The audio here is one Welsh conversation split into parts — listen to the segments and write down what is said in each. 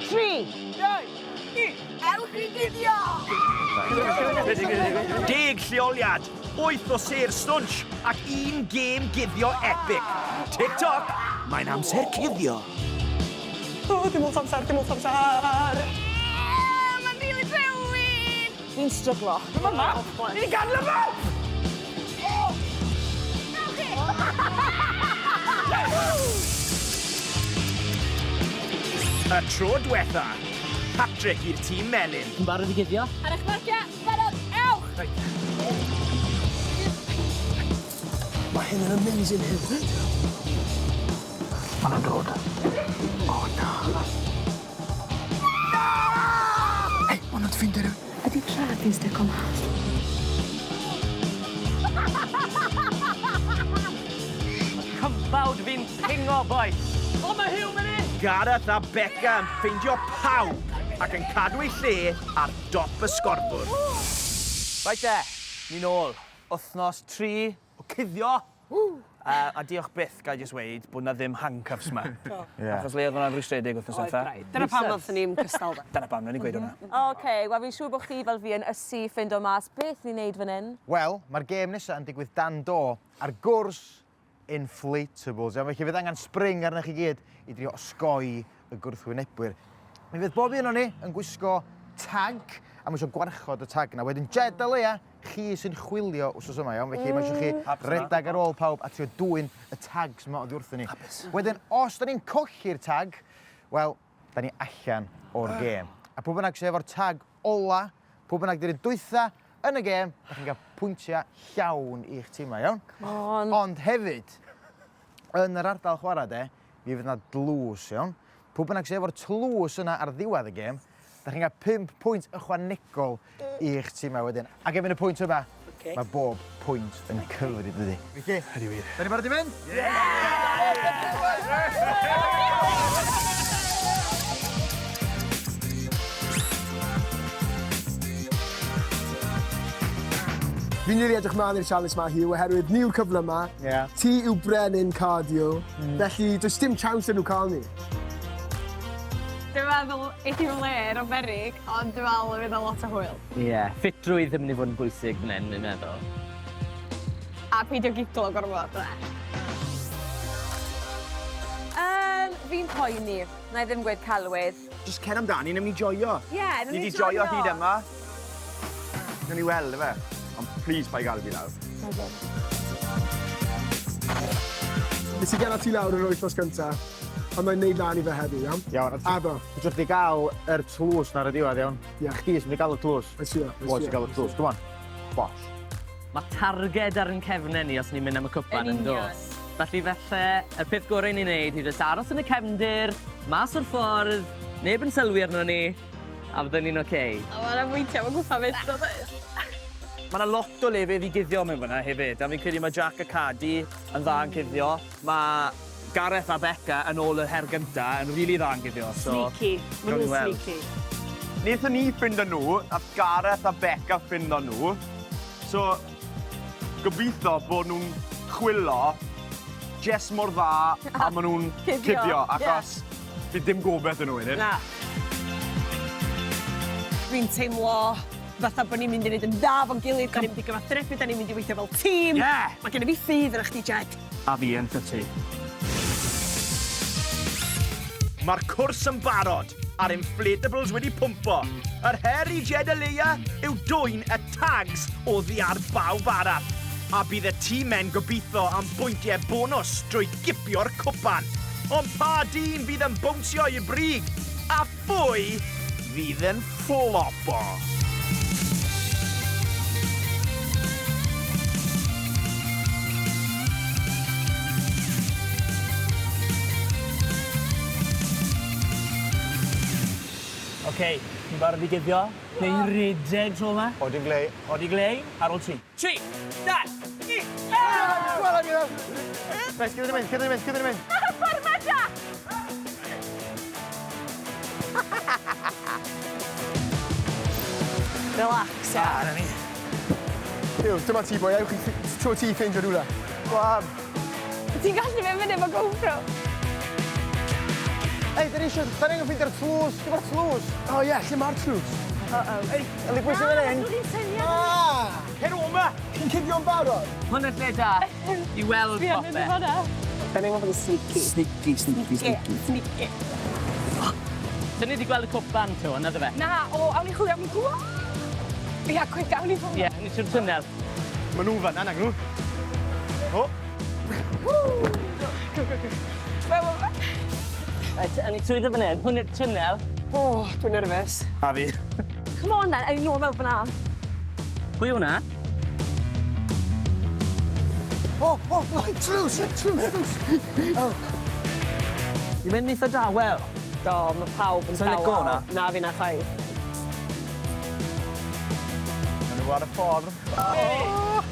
3, 2, 1, ewch i guddio! Deg lleoliad, wyth o sêr stwnsh ac un gêm guddio epic. Tick tock, mae'n amser cuddio. O, dim lot o amser, dim lot o amser. Mae'n rili rhewyn! Fi'n stryglo. Mae map! Ni 'di gadel y map! Y tro dwetha, hat-trick i'r tîm melyn. Chi'n barod i guddio? Ar eich marciau, barod, ewch! Mae hyn yn amazing, Huw. Ma' nhw'n dod. O na. Na! Hei, ma' nhw 'di ffindio rywun. Ydy trad fi'n stico mas? Cymbawd fi'n pingo, bois! O, mae Huw mynd in! Gareth a Beca yn ffeindio pawb ac yn cadw eu lle ar dop y sgorfwrdd. Reit te, ni nôl. Wythnos 3 o cuddio. Woo! A diolch byth, ga i jyst weud, bod 'na ddim handcuffs 'ma. Ie. Achos le oedd hwnna'n rwystredig wythnos Oedd dwetha. braidd. Dyna pam ddothon ni'm cystal de. Dyna pam, nawn ni gweud hwnna. OK, wel fi'n siŵr bod chi fel fi yn ysu ffindo mas beth ni'n neud fan hyn. Wel, mae'r gêm nesa yn digwydd dan do ar gwrs inflatables. Iawn, felly fydd angen spring arnoch chi gyd i drio osgoi y gwrthwynebwyr. Mi fydd bob un o'n ni yn gwisgo tag, a mae eisiau gwarchod y tag yna. Wedyn Jed a Leia, chi sy'n chwilio wsos yma, iawn? Felly mae eisiau chi Hapus na. redag ar ôl pawb a trio dwyn y tags yma oddi wrthyn ni. Hapus. Wedyn, os da ni'n colli'r tag, wel, da ni allan o'r gêm. A pwy bynnag sydd efo'r tag ola, pwy bynnag di'r un dwytha yn y gêm, da chi'n cael pwyntiau llawn i'ch tîmau, iawn? Come on. Ond hefyd, yn yr ardal chwarae de, mi fydd 'na dlws, iawn? Pwy bynnag sydd efo'r tlws yna ar ddiwedd y gêm, da chi'n cael 5 pwynt ychwanegol i'ch tîmau wedyn. Ac erbyn y pwynt yma, okay. mae bob pwynt yn cyfri, dydy. Felly, Ydy wir. da ni barod i fynd? Fi'n rili edrych mlaen i'r challenge 'ma Huw oherwydd ni yw'r cyfle 'ma. Ie. Ti yw brenin cardio. Felly does dim chance 'da nhw cael ni. Dwi'n meddwl eith hi'n flêr o beryg, ond dwi'n meddwl y fydd o lot o hwyl. Ie, ffitrwydd yn mynd i fod yn bwysig fan hyn, fi'n meddwl. A peidio giglo gormod, de. Yym, fi'n poeni. Na i ddim gweud celwydd. Jyst cer amdani, newn ni joio. Ie, newn Ni ni 'di joio joio. hyd yma. Newn ni weld, ife? Ond plîs paid gadel fi lawr. Nes i gyrraedd ti lawr yr wythnos gynta, ond mae'n neud lan i fe heddi, iawn? Iawn, a ti... Addo. Ti jyst 'di gael yr tlws 'na ar y diwedd, iawn? Ie. Chdi sy'n mynd i gael y tlws. Mae'n siŵr, mae'n Fo sy'n gael y tlws. Come on. Bosh. Mae targed ar ein cefnau ni os ni'n mynd am y cwpan, Yn yn union. does? Felly felly, y peth gorau i ni wneud yw jyst aros yn y cefndir, mas o'r ffordd, neb yn sylwi arno ni, a fyddwn ni'n ocê. A ma' 'na bwyntia efo gwpan 'fyd so does? Ma' 'na lot o lefydd i guddio mewn fynna hefyd, a fi'n credu ma' Jack a Cadi yn dda yn cuddio. Ma' Gareth a Beca yn ôl y her gynta yn rili dda yn guddio, so... Sneaky. Ma' Gawn ni nhw'n weld. sneaky. Nethon ni ffindo nhw, nath Gareth a Beca ffindo nhw, so gobitho bod nhw'n chwilo jest mor dda a ma' nhw'n Cuddio, cuddio, achos Fydd dim gobeth yn nhw wedyn. Na. Dwi'n teimlo fatha bod ni'n mynd i wneud yn dda fo'n gilydd, da ni'n mynd i gyfathrebu, da ni'n mynd i weithio fel tîm. Yeah! Mae genna fi ffydd yna chdi, Jed. A fi yn tytu. Mae'r cwrs yn barod, a'r inflatables wedi pwmpo. Yr her i Jed a Leia yw dwyn y tags oddi ar bawb arall. A bydd y tîmau'n gobeithio am bwyntiau bonws drwy gipio'r cwpan. Ond pa dîm fydd yn bownsio i'r brig? A phwy fydd yn fflopo? Ok, chi'n barod i guddio? Neu redeg tro 'ma? Odi glei. Odi glei, ar ôl tri. 3, 2, 1, Reit, gyd yn mynd, gyd yn mynd, gyd yn mynd. Ffordd 'ma, Jack! Relax, ia. Ah, 'na ni. Huw, dyma ti boi, ewch i tro ti ffeindio rhywle. Go on. Ti'n gallu mynd fyny efo GoPro? Ei, da ni eisiau... Da ni angen ffeindio'r tlws. Lle mae'r tlws? O ie, lle mae'r tlws? Uh-oh. Ei, Eli, pwy sy'n fan hyn? Na, dwi'n syniad. Ah! Cer o 'ma! Chi'n cuddio'n barod? Hwn yn lle da i weld popeth. Da ni'n fod yn sneaky. Sneaky, sneaky, sneaky. Sneaky. Dyn ni wedi gweld y cwpan to, na fe? Na, o, awn ni chwilio am gwa. Ia, quick, awn ni fod. Ie, ni trwy'r tunnel. Ma' nhw fan'na, nag nhw? O! Go, go, go. Wel, wel, wel. Reit, awn ni trwyddo fan hyn. Hwn yw'r tunnel. O, dwi'n nerfus. A fi. Come on then, awn ni nôl mewn fyna. Pwy yw hwnna? O, o, o, tlws, tlws, tlws. Oh. Ni'n mynd eitha dawel. Do, mae pawb yn Sai'n lico hwnna. Na, fi na chwaith. Ma' nhw ar y ffordd. Uh-oh.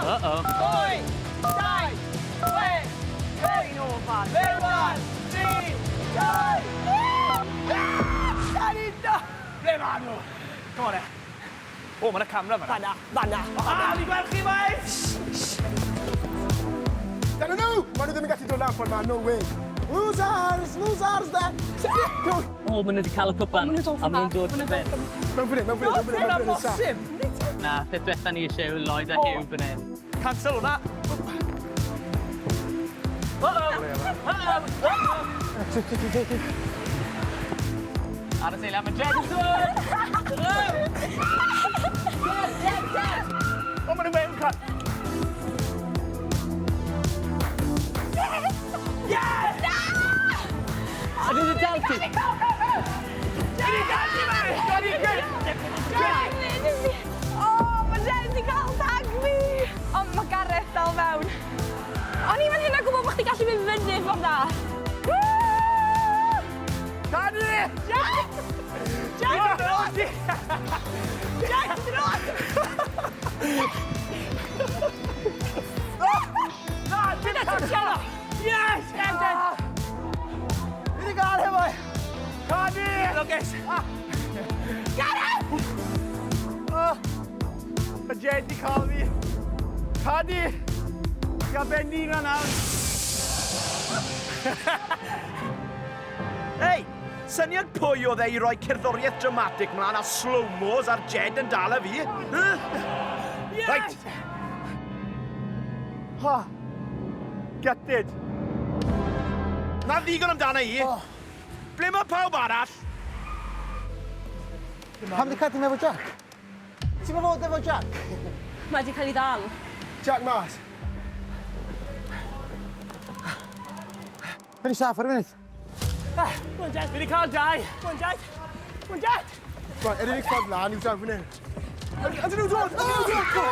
8, 2, 1, o, fan. 4, 3, 2, Ble ma nhw? Come on, e. O, ma' 'na camera fan'na. Fanna, fanna. Ah, fi gweld chi, boys! Dyna nhw! Ma' nhw ddim yn gallu dod lan ffordd ma, no way. Losers! Losers, de! O, maen nhw wedi cael y cwpan. Ma' nhw'n dod A maen nhw'n dod ma' nhw'n fan hyn. Mewn fan hyn, mewn fan hyn, mewn fan hyn, mewn fan hyn. Bosib. Na, peth diwetha ni eisiau yw Lloyd a Huw fan hyn. Cancel hwnna. Uh-oh! Uh-oh! Ar y seiliau, mae Jed yn dod! Jed, Jed, Jed! O, maen nhw mewn car. Yes! A dwi wedi dal ti! Dwi 'di dal ti, mate! Dwi 'di O, mae Jen di cael tag fi! Ond mae Gareth dal mewn. O'n i fan hyn a gwybod bod chdi gallu mynd fyny ffordd na. Cadi! Jack! Jack! Jack, dros! Na, dim cancel! Yes! Yes, yes! Fi 'di gael hefo! Cadi! Lwcus! Gareth! Mae Jed di cael fi. Cadi! Gael ben ni na nawr. Hei! Syniad pwy oedd e i roi cerddoriaeth dramatic mlaen a slow-mos ar Jed yn dal y fi? Huh? Yes! Right. Ha. Gutted. Na ddigon amdano i. Oh. Ble mae pawb arall? Pam di Cadi efo Jack? Ti'n fod efo Jack? Mae wedi cael ei ddal. Jack mas. Fe'n i saff ar y funud. Come on, Jed. Fi wedi cael dau. Come on, Jed. Come on, Jed. Right, yr unig ffordd lan yw draw fan hyn. Ydyn nhw'n dod! Ydyn nhw'n dod!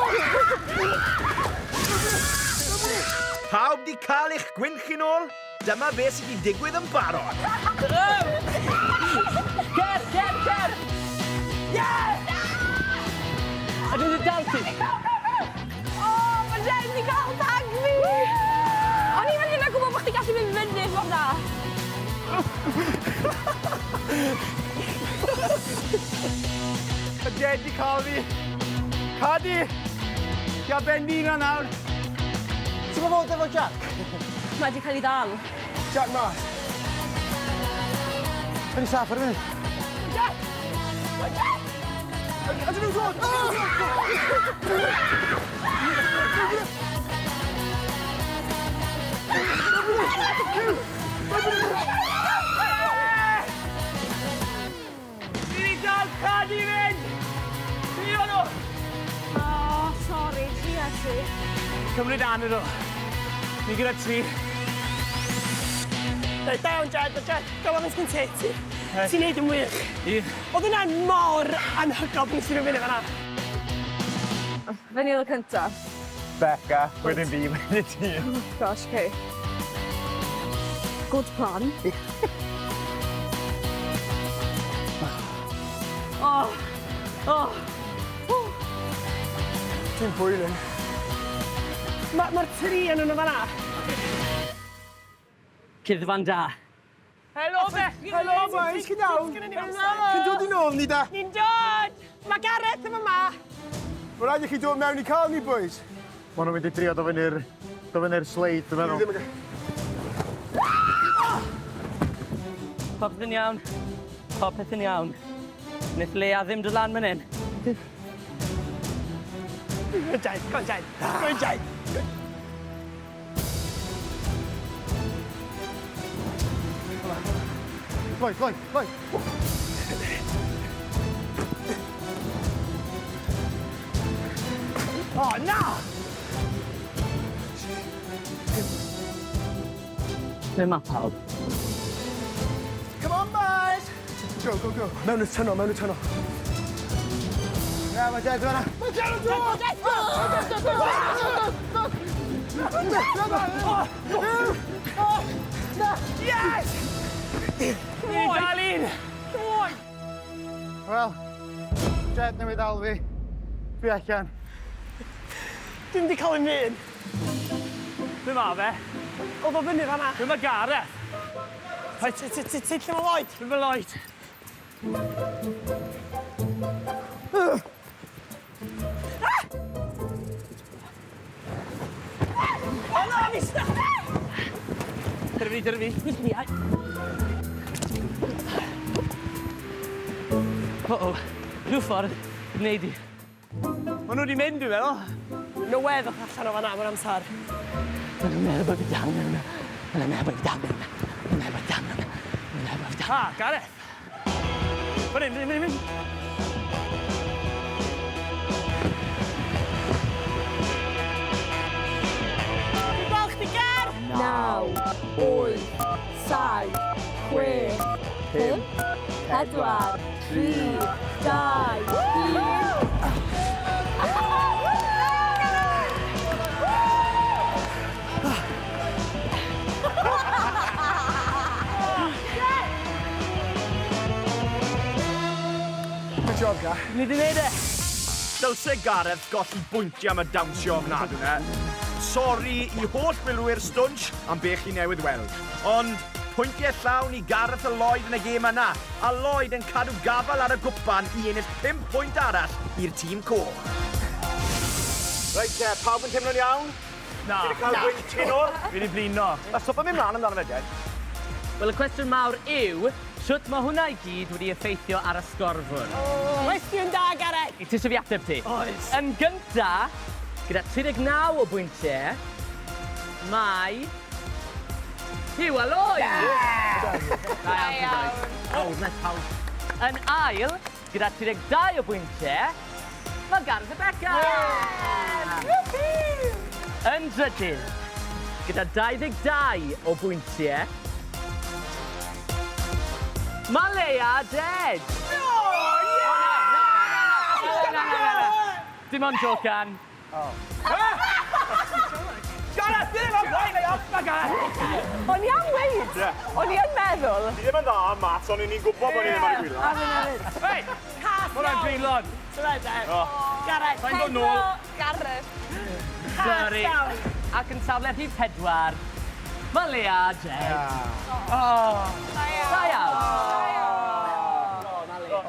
Pawb di cael eich gwynchu nôl? Dyma beth sydd wedi digwydd yn barod. Cer, cer, cer! Yes! A dwi wedi dal ti! O, mae Jen di cael tag fi! O'n i fan hyn a gwybod bod chdi gallu mynd fyny ffordd na. Mae Jed di cael fi. Cadi! Gael ben ni na nawr. Ti'n fod efo Jack? Mae wedi cael ei ddal. Jack mas. Fe'n i saff ar y funud. Jack! Jack! Ydyn nhw'n dod! Fi wedi dal Cadi fynd! Trio nhw! O, sori, tria ti. Cymryd anna nhw. Ni gyda tri. Reit, da iawn, Jed. Jed, go on, sgyn ti. Ti'n neud yn wych. Un. Oedd hwnna'n mor anhygoel pan nes i fyny fan'na. Fe ni oedd y cyntaf. Beca, wedyn fi, wedyn ti. Oh, gosh, okay. Good plan. Oh, oh. Ti'n pwylyn. Mae'r ma tri yn nhw fan'na. Cuddfan da. Helo, be! Helo, boys, chi'n iawn? Chi'n dod i nôl ni da? Ni'n dod! Mae Gareth yma ma. Mae rhaid i chi dod mewn i cael ni, boys. Ma' nhw'n mynd i drio dod fyny'r dod fyny'r sleid, dwi'n meddwl. Ddim yn Popeth yn iawn. Popeth yn iawn. Wnaeth Lea ddim dod lan man hyn. Go on, Jed. Go on, Jed. Go on, Jed. Lloyd, Lloyd, Lloyd. O, na! Ble mae pawb? Come on, boys! Go, go, go. Mewn y tunnel, mewn y tunnel. Ie, mae Jed fan'na. Mae Jed yn dod! Jed, go! Jed, go! Go! Go! Go! Yes! Ni dal un! Wel, Jed newydd dal fi. Dwi allan. Dwi'm 'di cael un un. Ble ma fe? Oedd o fyny fan'na. Ble ma Gareth? Rhaid, ti, ti, ti, ti, lle mae Lloyd? Ble ma Lloyd? O na, fi stuck! Dyna fi, dyna fi. O-o. Rhyw ffordd, gwneud i. Ma' nhw wedi mynd, dwi'n meddwl. No way ddoth allan o fan'na mewn amser. Ma' nhw'n meddwl bod fi dal mewn. Ma' nhw'n meddwl bod fi dal mewn. Ma' nhw'n meddwl bod fi dal mewn. Ma' nhw'n meddwl bod fi dal Ha, Gareth! Fan hyn, fan hyn, fan hyn. Dwi'n gweld chdi, Ger! 9, 8, 7, 6, 5, 4, 3, 2, 1. Good job, Gar. Ni 'di neud e! Dylse Gareth golli bwyntiau am y dawnsio ofnadw 'na. Sori i holl wylwyr Stwnsh am be chi newydd weld. Ond pwyntiau llawn i Gareth a Lloyd yn y gêm yna, a Lloyd yn cadw gafael ar y gwpan i ennill 5 pwynt arall i'r tîm coch. Reit te, pawb yn teimlo'n iawn? Na. Ti 'di cael gwynt heno? Fi 'di blino. A stopio mynd mlaen amdano fe, Jed. Wel, y cwestiwn mawr yw, shwt mae hwnna i gyd wedi effeithio ar y sgorfwrdd? Cwestiwn da, Gareth! Ti eisiau fi ateb ti? Oes. Yn gynta, gyda 39 o bwyntiau, mae... Huw a Lloyd! Da iawn. Oh, nice pawb. Yn ail, gyda 32 o bwyntiau, mae Gareth a Beca! Yn drydydd, gyda 22 o bwyntiau, mae Leia Jed! Na, na, na, na. Dim ond jocan. Gareth, fi ddim am blaen, Leia! Na, Gareth! O'n i am weud, o'n i yn meddwl. Ni ddim yn dda am maths, ond ni'n gwybod bod ni ddim ar y gwaelod. A fi'n hefyd. Hei! Hwnna'n greulon. Ti'n e? Gareth. Sa'n dod nôl. Gareth. Sorry. Ac yn safle rhif 4, mae Leia Jed. Da iawn. Da iawn.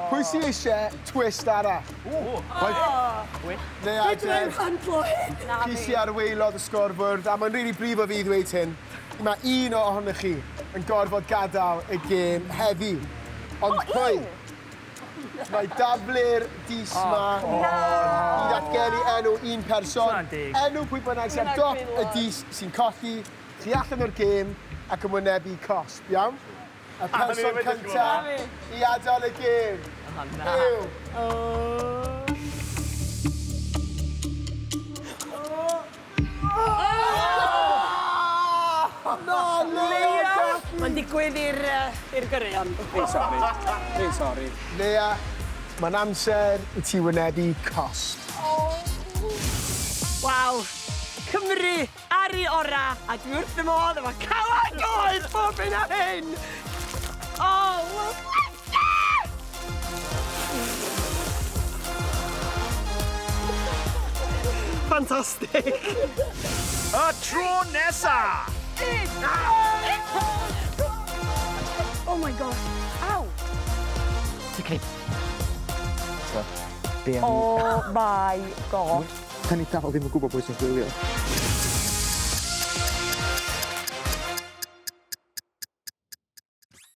Pwy sy'n eisiau twist arall? Leia Dwi ddim Jed, handlo hyn. chi sy ar waelod y sgorfwrdd, a mae'n rili brifo fi i ddweud hyn. Mae un ohonych chi yn gorfod gadael y gêm heddi. Ond pwy? Mae daflu'r dis ma i ddatgelu enw un person. Hwnna'n deg. Enw pwy bynnag sy'n ar dop y dis sy'n colli, chi allan o'r gêm ac yn wynebu cosb, iawn? Y person ddim yn disgwyl cynta i adael y gêm yw... Na, Lea! Mae'n digwydd i'r i'r gyrion. Hey, sorry. Hey, sorry. Lea, mae'n amser i ti wynebu cosb. Waw. Cymru ar ei ora, a dwi wrth fy modd efo cawod goed bob hyn a hyn. Oh, well, Fantastic. Y tro nesa! Oh my gosh. Aw. Okay. Be am... Oh my god. Da ni dal ddim yn gwybod pwy sy'n gwylio.